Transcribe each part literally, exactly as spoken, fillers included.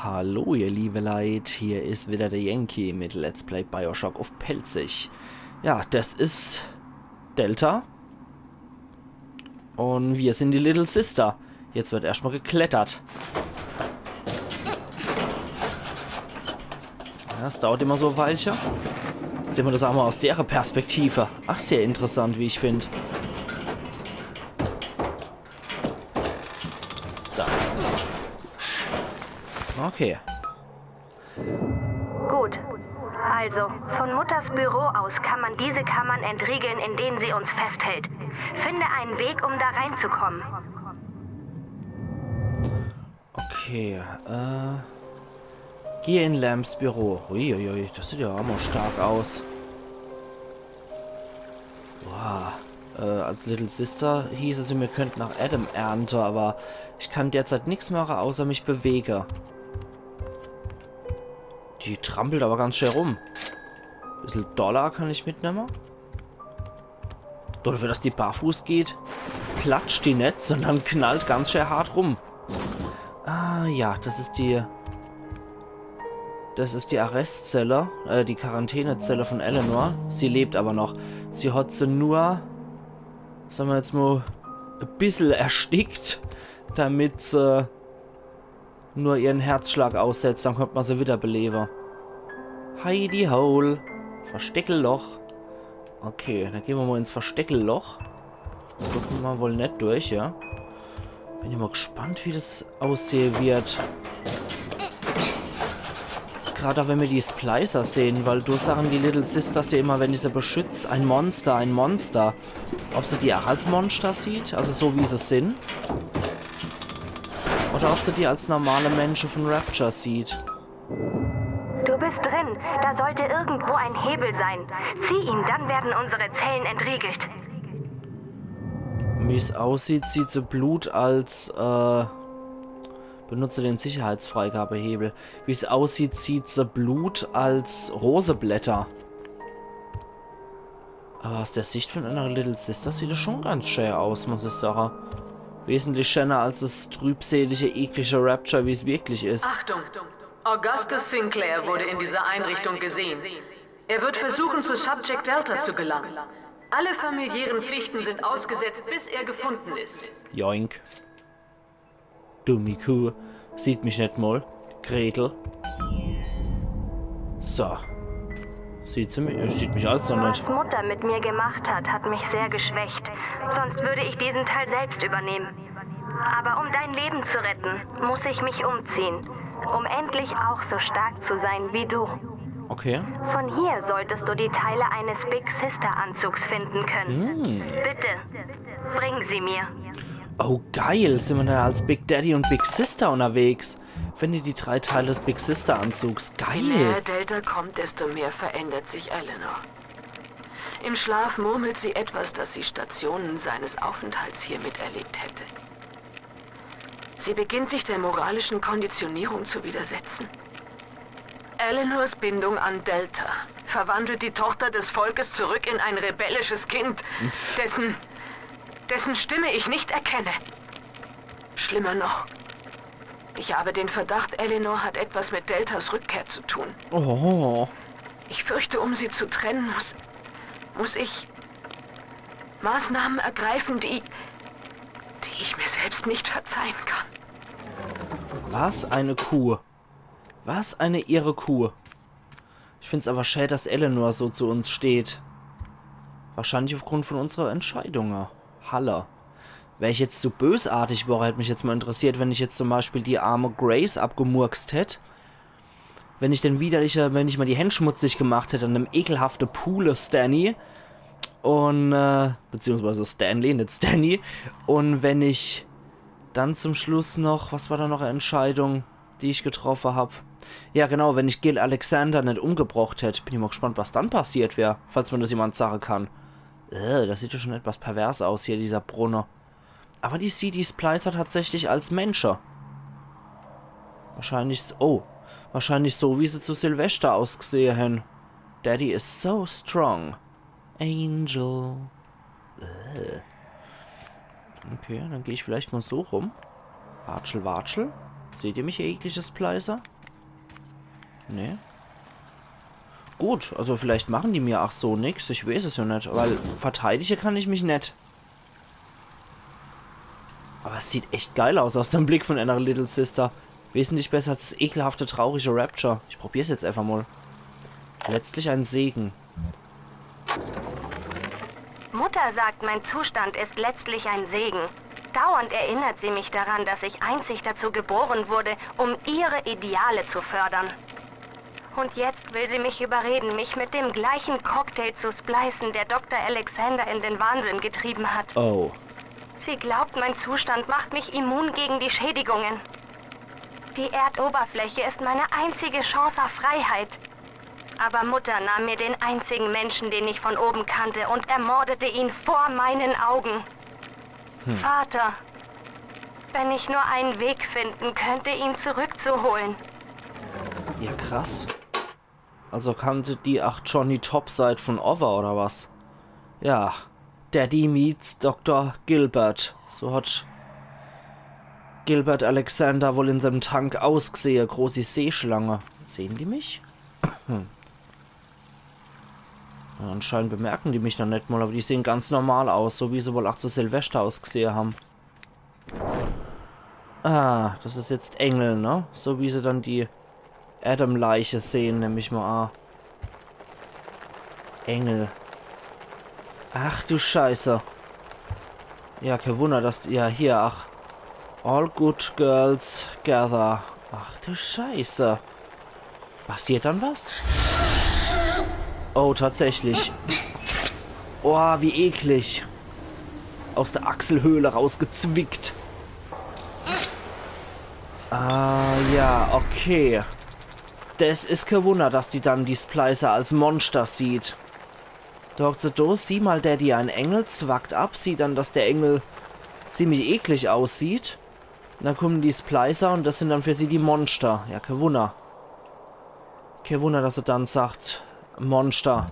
Hallo ihr liebe Leit, hier is wieder der Yankee mit Let's Play BioShock uff Pälzisch. Ja, das is Delta. Un wir sin die Little Sister. Jetzt wird erscht mal geklettert. Ja, es dauert immer so e Weilche. Sehn wir das aa mal aus dere Perspektive. Ach, sehr interessant, wie ich find. So. Okay. Gut. Also, von Mutters Büro aus kann man diese Kammern entriegeln, in denen sie uns festhält. Finde einen Weg, um da reinzukommen. Okay, äh. Gehe in Lamps Büro. Uiuiui, das sieht ja aa mal stark aus. Wow. Äh, als Little Sister hieß es, mir könnten nach Adam ernte, aber ich kann derzeit nix mache, außer mich bewege. Die trampelt aber ganz schön rum. Bissel Dollar kann ich mitnemme. Dafür, dass die barfuß geht, platscht die net, sondern knallt ganz schön hart rum. Ah ja, das is die... Das is die Arrestzelle, äh, die Quarantänezelle von Eleanor. Sie lebt aber noch. Sie hat se nur, sag mer jetzt mal, e bissel erstickt, damit se nur ihren Herzschlag aussetzt, dann könnt mer se wiederbelewe. Hidey Hole. Versteckelloch. Okay, dann gehn mer mal ins Versteckelloch. Do kommt mer wohl net durch, ja. Bin ich mal gespannt, wie das aussehe wird. Grad auch wenn mir die Splicer sehn, weil do sagen die Little Sisters ja immer, wenn ich se beschütz, ein Monster, ein Monster. Ob se die auch als Monster sieht, also so wie se sin. Oder ob se die als normale Mensche von Rapture sieht. Du bist drin. Da sollte irgendwo ein Hebel sein. Zieh ihn, dann werden unsere Zellen entriegelt. Wie's aussieht, sieht se Blut als, äh, benutze den Sicherheitsfreigabehebel. Wie's aussieht, sieht se Blut als Roseblätter. Aber aus der Sicht von einer Little Sister sieht es schon ganz schön aus, muss ich sagen. Wesentlich schöner als das trübselige, eklige Rapture, wie es wirklich ist. Achtung! Augustus Sinclair wurde in dieser Einrichtung gesehen. Er wird versuchen, zu Subject Delta zu gelangen. Alle familiären Pflichten sind ausgesetzt, bis er gefunden ist. Joink. Dumme Kuh. Sieht mich net mal. Gretel. So. Sieht sie mich? Äh, sieht mich als noch net. Was Mutter mit mir gemacht hat, hat mich sehr geschwächt. Sonst würde ich diesen Teil selbst übernehmen. Aber um dein Leben zu retten, muss ich mich umziehen. Um endlich auch so stark zu sein wie du. Okay. Von hier solltest du die Teile eines Big Sister Anzugs finden können. Bitte, bring sie mir. Oh, geil. Sind wir dann als Big Daddy und Big Sister unterwegs? Finde die drei Teile des Big Sister Anzugs. Je Geil. näher Delta kommt, desto mehr verändert sich Eleanor. Im Schlaf murmelt sie etwas, das sie Stationen seines Aufenthalts hier miterlebt hätte. Sie beginnt sich der moralischen Konditionierung zu widersetzen. Eleanors Bindung an Delta verwandelt die Tochter des Volkes zurück in ein rebellisches Kind, dessen, dessen Stimme ich nicht erkenne. Schlimmer noch. Ich habe den Verdacht, Eleanor hat etwas mit Deltas Rückkehr zu tun. Oh. Ich fürchte, um sie zu trennen, muss, muss ich Maßnahmen ergreifen, die, die ich mir selbst nicht verzeihen kann. Was eine Kuh. Was eine irre Kuh. Ich find's aber schä, dass Eleanor so zu uns steht. Wahrscheinlich aufgrund von unserer Entscheidung. Halle. Wär ich jetzt zu bösartig, wär, hätt mich jetzt mal interessiert, wenn ich jetzt zum Beispiel die arme Grace abgemurkst hätt. Wenn ich den widerliche, wenn ich mal die Händ schmutzig gemacht hätt an dem ekelhafte Pule Stanny. Und, äh, beziehungsweise Stanley, net Stanny. Und wenn ich dann zum Schluss noch, was war da noch eine Entscheidung, die ich getroffen hab? Ja, genau, wenn ich Gil Alexander net umgebrocht hätt, bin ich mal gespannt, was dann passiert wär, falls man das jemand sagen kann. Äh, das sieht ja schon etwas pervers aus hier, dieser Brunne. Aber die sieht die Splicer tatsächlich als Mensche. Wahrscheinlich s-, oh, wahrscheinlich so, wie sie zu Silvester ausgesehe hän. Daddy is so strong. Angel. Äh. Okay, dann geh ich vielleicht mal so rum. Watschel, watschel. Seht ihr mich, ihr eklige Splicer? Nee. Gut, also vielleicht machen die mir ach so nix, ich weeß es jo net, weil verteidige kann ich mich net. Aber es sieht echt geil aus, aus dem Blick von einer Little Sister. Wesentlich besser als das ekelhafte, traurige Rapture. Ich probier's jetzt einfach mal. Letztlich ein Segen. Mutter sagt, mein Zustand ist letztlich ein Segen. Dauernd erinnert sie mich daran, dass ich einzig dazu geboren wurde, um ihre Ideale zu fördern. Und jetzt will sie mich überreden, mich mit dem gleichen Cocktail zu splicen, der Doktor Alexander in den Wahnsinn getrieben hat. Oh. Sie glaubt, mein Zustand macht mich immun gegen die Schädigungen. Die Erdoberfläche ist meine einzige Chance auf Freiheit. Aber Mutter nahm mir den einzigen Menschen, den ich von oben kannte, und ermordete ihn vor meinen Augen. Vater, wenn ich nur einen Weg finden könnte, ihn zurückzuholen. Ja, krass. Also kannte die ach Johnny Topside von Over oder was? Ja, Daddy meets Doktor Gilbert. So hat Gilbert Alexander wohl in seinem Tank ausgesehe. Großi Seeschlange. Sehen die mich? Hm. Ja, anscheinend bemerken die mich noch net mal, aber die sehen ganz normal aus, so wie se wohl ach zu Silvester ausgesehe haben. Ah, das is jetzt Engel, ne? So wie se dann die Adam-Leiche sehen, nemm ich mal an. Engel. Ach du Scheiße. Ja, kein Wunder, dass... Ja, hier, ach. All good girls gather. Ach du Scheiße. Passiert dann was? Oh, tatsächlich. Oh, wie eklig. Aus der Achselhöhle rausgezwickt. Ah, ja, okay. Das is kein Wunder, dass die dann die Splicer als Monster sieht. Da hockt se do, sieh mal, Daddy, ein Engel, zwackt ab, sieht dann, dass der Engel ziemlich eklig aussieht. Dann kommen die Splicer und das sind dann für sie die Monster. Ja, kein Wunder. Kein Wunder, dass se dann sagt, Monster.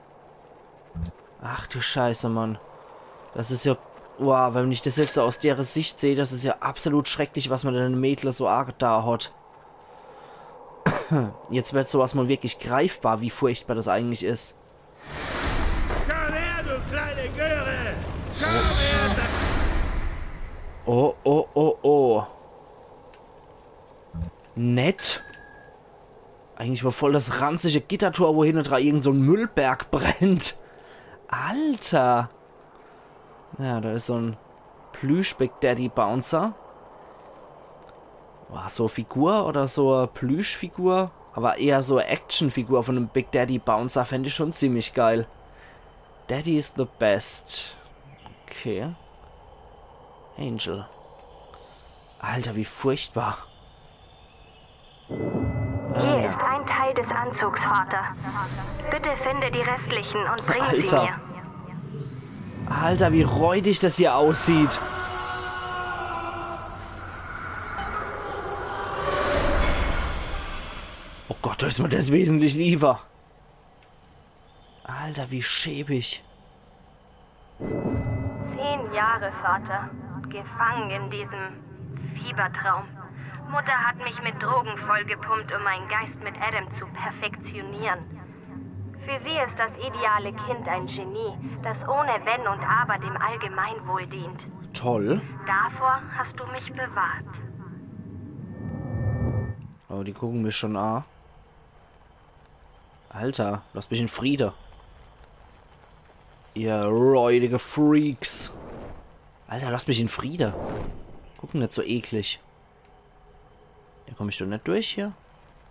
Ach du Scheiße, Mann. Das is ja... Wow, wenn ich das jetzt so aus dere Sicht seh, das is ja absolut schrecklich, was man den Mädle so angetan hat. Jetzt wird sowas mal wirklich greifbar, wie furchtbar das eigentlich is. Komm her, du kleine Göre! Komm her! Oh, oh, oh, oh. Nett. Eigentlich war voll das ranzige Gittertor, wo hinne dran irgend so en Müllberg brennt. Alter. Ja, da is so en Plüsch-Big Daddy Bouncer. War so e Figur oder so e Plüschfigur? Aber eher so e Actionfigur von em Big Daddy Bouncer, fänd ich schon ziemlich geil. Daddy is the best. Okay. Angel. Alter, wie furchtbar. Hier ist ein Teil des Anzugs, Vater. Bitte finde die restlichen und bring sie Alter. Mir. Alter, wie räudig das hier aussieht. Oh Gott, da is mir das wesentlich lieber. Alter, wie schäbig. Zehn Jahre, Vater. Gefangen in diesem Fiebertraum. Mutter hat mich mit Drogen vollgepumpt, um meinen Geist mit Adam zu perfektionieren. Für sie ist das ideale Kind ein Genie, das ohne Wenn und Aber dem Allgemeinwohl dient. Toll. Davor hast du mich bewahrt. Oh, die gucken mich schon an. Alter, lasst mich in Friede. Ihr räudige Freaks. Alter, lasst mich in Friede. Gucken net so eklig. Hier komm ich doch net durch hier.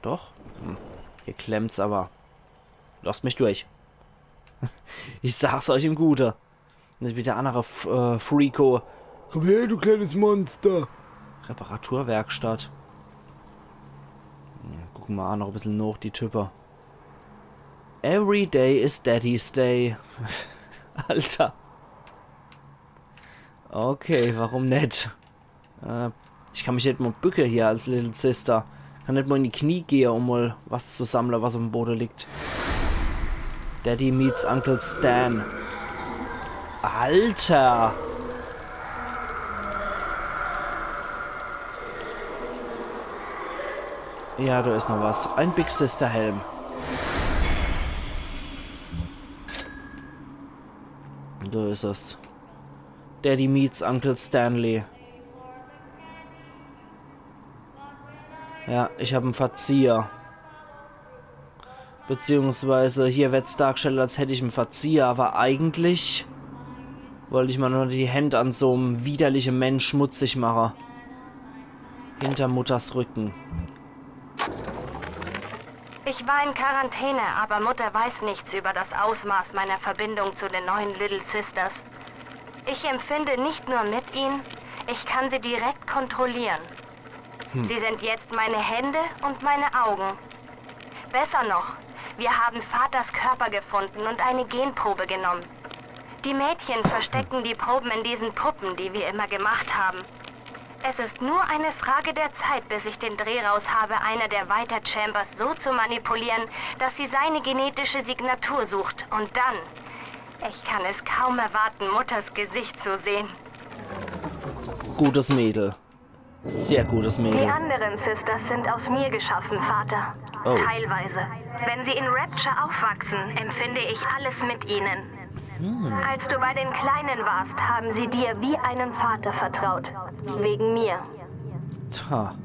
Doch? Hm. Hier klemmt's aber. Lasst mich durch. Ich sag's euch im Gute. Das is wieder der andere F äh, Freako. Komm her, du kleines Monster. Reparaturwerkstatt. Ja, gucken wir mal noch e bissel noch die Type. Every day is Daddy's Day. Alter. Okay, warum net? Äh, ich kann mich net mal bücke hier als Little Sister. Kann net mal in die Knie gehe, um mal was zu sammle, was uff'm Bode liegt. Daddy meets Uncle Stan. Alter! Ja, do is noch was. Ein Big Sister Helm. Do is es. Daddy meets Uncle Stanley. Ja, ich hab en Verzieher. Beziehungsweise hier werd's dargestellt, als hätt ich en Verzieher, aber eigentlich wollt ich mer nur die Händ an so'm widerliche Mensch schmutzig mache. Hinter Mutters Rücken. Ich war in Quarantäne, aber Mutter weiß nichts über das Ausmaß meiner Verbindung zu den neuen Little Sisters. Ich empfinde nicht nur mit ihnen, ich kann sie direkt kontrollieren. Sie sind jetzt meine Hände und meine Augen. Besser noch, wir haben Vaters Körper gefunden und eine Genprobe genommen. Die Mädchen verstecken die Proben in diesen Puppen, die wir immer gemacht haben. Es ist nur eine Frage der Zeit, bis ich den Dreh raus habe, einer der Vita Chambers so zu manipulieren, dass sie seine genetische Signatur sucht. Und dann, ich kann es kaum erwarten, Mutters Gesicht zu sehen. Gutes Mädel. Sehr gutes Die Mädel. Anderen Sisters sind aus mir geschaffen, Vater. Oh. Teilweise. Wenn sie in Rapture aufwachsen, empfinde ich alles mit ihnen. Als du bei den Kleinen warst, haben sie dir wie einen Vater vertraut. Wegen mir. Tja.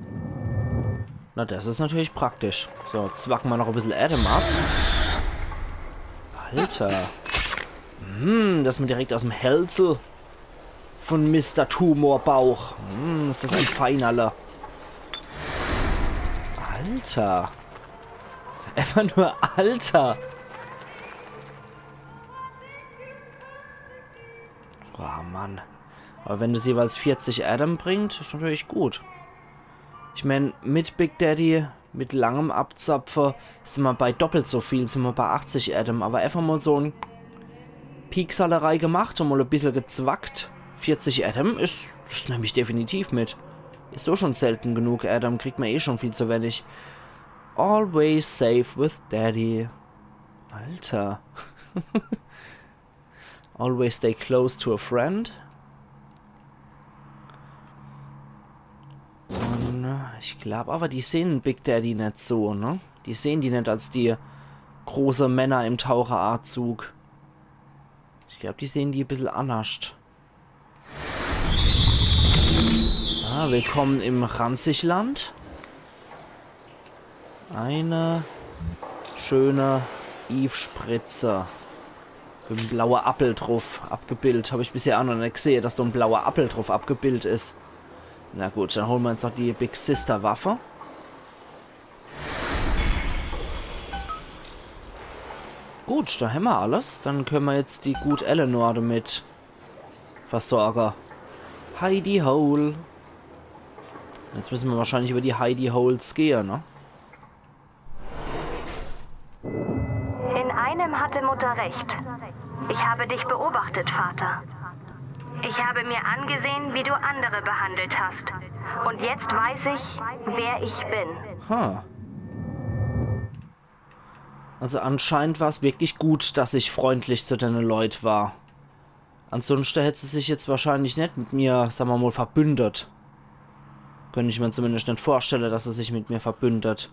Na, das is natürlich praktisch. So, zwacken mer noch e bissel Adam ab. Alter. Hm, das is mer direkt aus em Hälsel von Mister Tumorbauch. Hm, is das ein Feinerler. Alter. Einfach nur Alter. Oh Mann. Aber wenn das jeweils vierzig Adam bringt, is natürlich gut. Ich mein, mit Big Daddy, mit langem Abzapfe, sin mer bei doppelt so viel, sin mer bei achtzig Adam. Aber einfach mal so en Pieksalerei gemacht und mal e bissel gezwackt. Vierzig Adam is, das nemm ich definitiv mit. Is so schon selten genug, Adam. Kriegt mer eh schon viel zu wenig. Always safe with Daddy. Alter. Always stay close to a friend. Und, äh, ich glaub aber, die sehen Big Daddy net so, ne? Die sehen die net als die große Männer im Taucheranzug. Ich glaub, die sehen die e bissel annerscht. Ah, willkommen im Ranzigland. Eine schöne Eve-Spritze. Mit em blaue Appel druff abgebildet. Hab ich bisher auch noch net gesehe, dass do en blauer Appel druff abgebildet is. Na gut, dann holen mer uns noch die Big Sister Waffe. Gut, do hämmer alles. Dann können mer jetzt die gut Eleanor damit versorge. Hidey Hole. Jetzt müssen mer wahrscheinlich über die Hidey Holes gehe, ne? In einem hatte Mutter recht. Ich habe dich beobachtet, Vater. Ich habe mir angesehen, wie du andere behandelt hast. Und jetzt weiß ich, wer ich bin. Ha. Also anscheinend war's wirklich gut, dass ich freundlich zu dene Leut war. Ansunschte hätt se sich jetzt wahrscheinlich net mit mir, sag mer mal, verbündet. Könnt ich mer zumindest net vorstelle, dass se sich mit mir verbündet.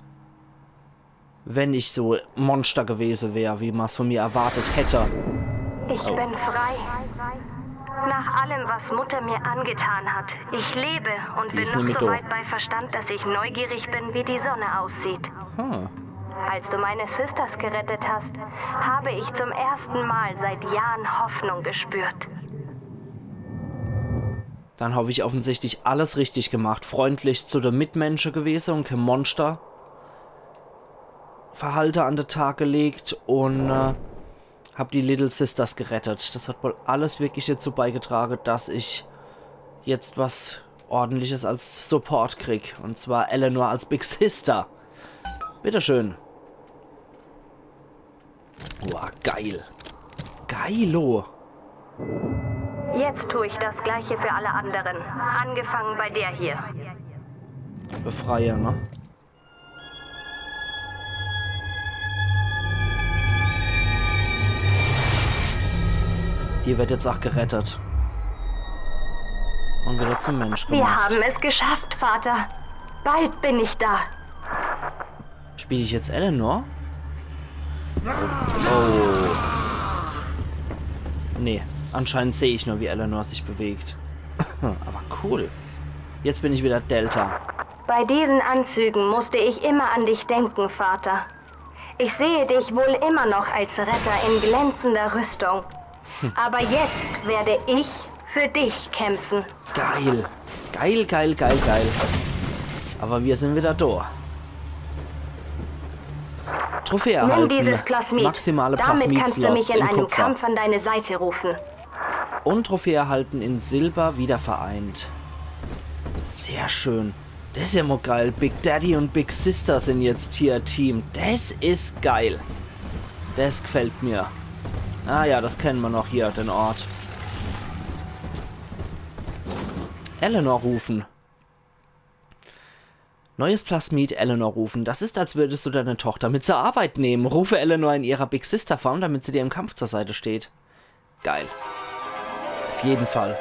Wenn ich so Monster gewese wär, wie mer's von mir erwartet hätt. Ich Oh. Bin frei. Nach allem, was Mutter mir angetan hat, ich lebe und Die bin ist noch nämlich so doof. Weit bei Verstand, dass ich neugierig bin, wie die Sonne aussieht. Ha. Als du meine Sisters gerettet hast, habe ich zum ersten Mal seit Jahren Hoffnung gespürt. Dann hab ich offensichtlich alles richtig gemacht. Freundlich zu de Mitmensche gewese und kein Monster. Verhalte an de Tag gelegt und äh, hab die Little Sisters gerettet. Das hat wohl alles wirklich dazu beigetrage, dass ich jetzt was Ordentliches als Support krieg. Und zwar Eleanor als Big Sister. Bitteschön. Boah, geil. Geilo. Jetzt tue ich das Gleiche für alle anderen. Angefangen bei der hier. Befreie, ne? Die wird jetzt auch gerettet. Und wieder zum Mensch Wir gemacht. Haben es geschafft, Vater. Bald bin ich da. Spiel ich jetzt Eleanor? Oh. Nee, anscheinend seh ich nur, wie Eleanor sich bewegt. Aber cool. Jetzt bin ich wieder Delta. Bei diesen Anzügen musste ich immer an dich denken, Vater. Ich sehe dich wohl immer noch als Retter in glänzender Rüstung. Aber jetzt werde ich für dich kämpfen. Geil. Geil, geil, geil, geil. Aber wir sind wieder da. Trophäe erhalten. Nimm dieses Plasmid. Maximale Damit kannst du mich Plasmid-Slots in in einem Kupfer. Kampf an deine Seite rufen. Und Trophäe erhalten in Silber wiedervereint. Sehr schön. Das is ja mol geil. Big Daddy und Big Sister sind jetzt hier Team. Das is geil. Das gefällt mir. Ah ja, das kennen wir noch hier, den Ort. Eleanor rufen. Neues Plasmid, Eleanor rufen. Das ist, als würdest du deine Tochter mit zur Arbeit nehmen. Rufe Eleanor in ihrer Big Sister Form, damit sie dir im Kampf zur Seite steht. Geil. Auf jeden Fall.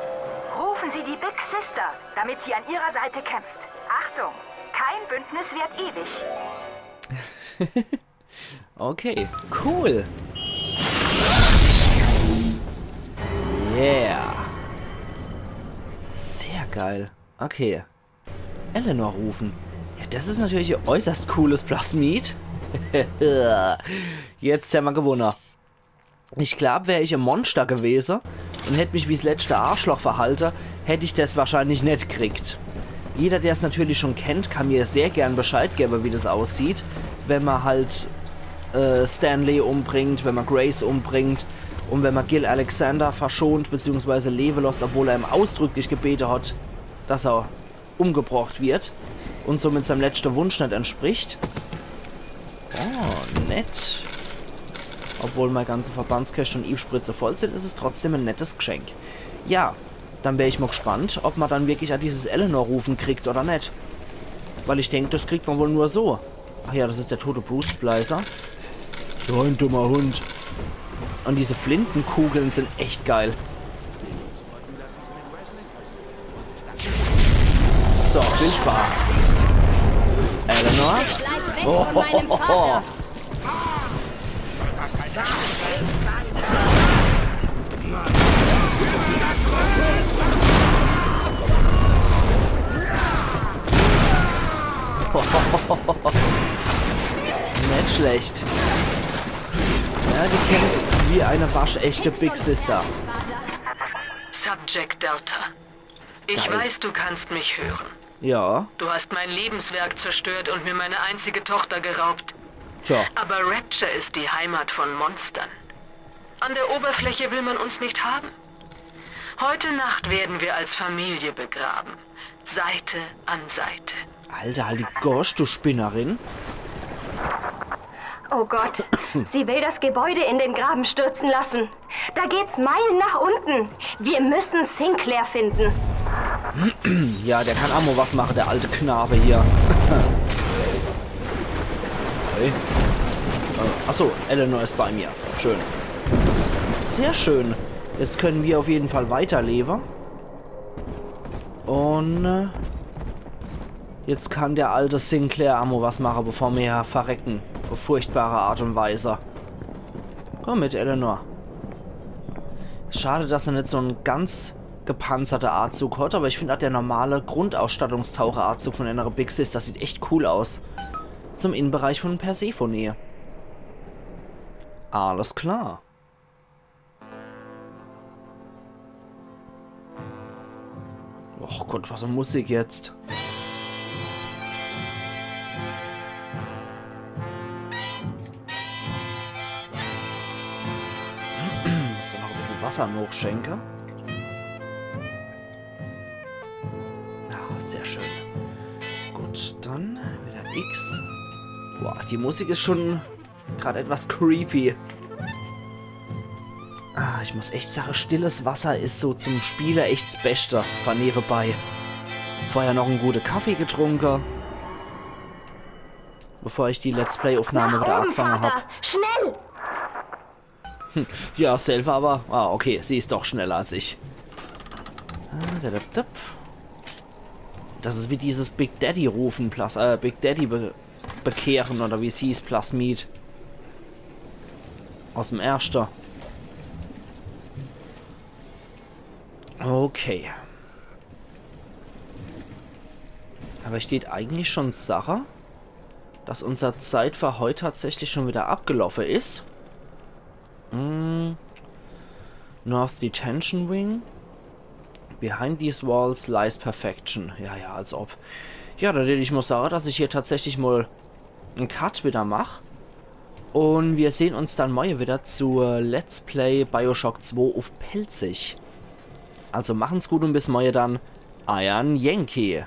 Rufen Sie die Big Sister, damit sie an Ihrer Seite kämpft. Achtung, kein Bündnis währt ewig. Okay, cool. Yeah. Sehr geil. Okay. Eleanor rufen. Ja, das ist natürlich ein äußerst cooles Plasmid. Jetzt hämmer gewonnen. Ich glaub, wär ich e Monster gewese und hätt mich wie's letzte Arschloch verhalte, hätt ich das wahrscheinlich net kriegt. Jeder, der's natürlich schon kennt, kann mir sehr gern Bescheid gebe, wie das aussieht, wenn man halt äh, Stanley umbringt, wenn man Grace umbringt und wenn man Gil Alexander verschont bzw. Lewe losst, obwohl er ihm ausdrücklich gebete hat, dass er umgebracht wird und somit seinem letzten Wunsch nicht entspricht. Oh, nett. Obwohl meine ganze Verbandskäste und Eve-Spritze voll sind, ist es trotzdem ein nettes Geschenk. Ja, dann wär ich mal gespannt, ob man dann wirklich auch dieses Eleanor-Rufen kriegt oder nicht. Weil ich denk, das kriegt man wohl nur so. Ach ja, das ist der tote Bruce Splicer. So ein dummer Hund. Und diese Flintenkugeln sind echt geil. So, viel Spaß. Eleanor? Bleib weg von meinem Vater. Nicht schlecht. Ja, die kämpft wie eine waschechte Big Sister. Subject Delta. Ich weiß, du kannst mich hören. Ja. Du hast mein Lebenswerk zerstört und mir meine einzige Tochter geraubt. Tja. Aber Rapture ist die Heimat von Monstern. An der Oberfläche will man uns nicht haben. Heute Nacht werden wir als Familie begraben. Seite an Seite. Alter, halt die Gosch, du Spinnerin. Oh Gott, sie will das Gebäude in den Graben stürzen lassen. Da geht's Meilen nach unten. Wir müssen Sinclair finden. Ja, der kann auch mal was machen, der alte Knabe hier. Okay. Äh, achso, Eleanor ist bei mir. Schön. Sehr schön. Jetzt können wir auf jeden Fall weiterleben. Und äh, jetzt kann der alte Sinclair auch mal was machen, bevor wir hier verrecken. Auf furchtbare Art und Weise. Komm mit, Eleanor. Schade, dass er nicht so ein ganz gepanzerter Aazug hat, aber ich finde auch der normale Grundausstattungstaucheranzug von einer Big Sister sieht echt cool aus. Zum Innenbereich von Persephone. Alles klar. Och Gott, was für Musik jetzt. So, noch ein bisschen Wasser nachschenke. Ah, sehr schön. Gut, dann wieder X. Boah, die Musik ist schon grad etwas creepy. Ah, ich muss echt sagen, stilles Wasser ist so zum Spiele echt das Beste. Von nebenbei. Vorher noch einen guten Kaffee getrunken. Bevor ich die Let's Play-Aufnahme wieder Oben, angefangen Vater! Hab. Schnell! Ja, selber aber. Ah, okay, sie ist doch schneller als ich. Ah, da, da, da. Das ist wie dieses Big Daddy-Rufen, Plas äh, Big Daddy-Be- bekehren, oder wie's hieß, Plasmid. Aus em Erschte. Okay. Aber ich deet eigentlich schon sache, dass unser Zeit für heut tatsächlich schon wieder abgelaufe is. Hm. North Detention Wing. Behind these walls lies perfection. Ja, ja, als ob. Ja, dann deet ich mol sache, dass ich hier tatsächlich mol en Cut wieder mach. Und wir sehn uns dann morje wieder zu Let's Play Bioshock zwei uff Pälzisch. Also machen's gut und bis morje dann. Eiern Yankee.